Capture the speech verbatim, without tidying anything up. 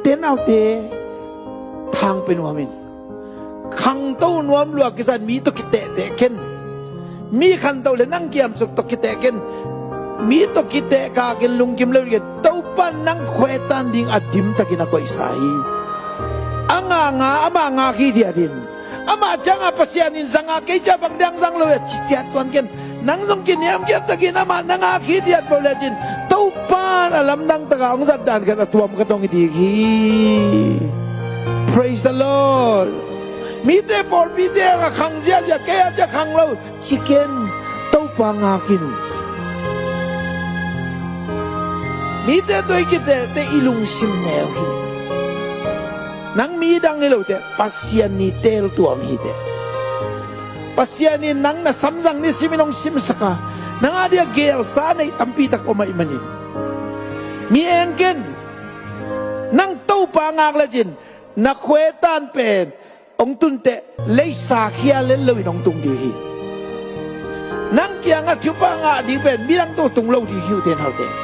Te naute, thang pe nuam in. Khangto nuam lua kisa in mi tawh kitehteh ken. Mi khanto le nang kiamsuk tawh kiteh ken. Mi tawh kiteh kak in lungkim lo ding in, Topa in nang khuetan ding a dimtakin a koihsa hi. A nganga, amah ngak hithiat in. Amah cianga Pasian in zanga, kei cia bang diang zang lo e, ci ciat tuan ken. Nang zong kiniamkhiat takin amah na ngak hithiat peuh lecin, Topa in a lamdang taka hong zat dan khat a tuam khat hong hi ding hi. Praise the Lord. Mite pawlpite a khang ziahziah, kei a cia khang lo, ci ken. Topa ngak in. Mite tawh i kitehteh i lungsim neu hi. Nang midang hi lo teh, Pasian ni teel tuam hi teh. Pasian in nang na samzang ni simin hong simsak a, nang a dia gelsa nei tampi tak om ahih manin, mi en ken. Nang Topa ngak lecin, na khuetan pen hong tun teh, leisa khia lel loin hong tung ding hi. Nang kiangah thupha ngah ding pen midang tawh tung lo ding hi uh te naute.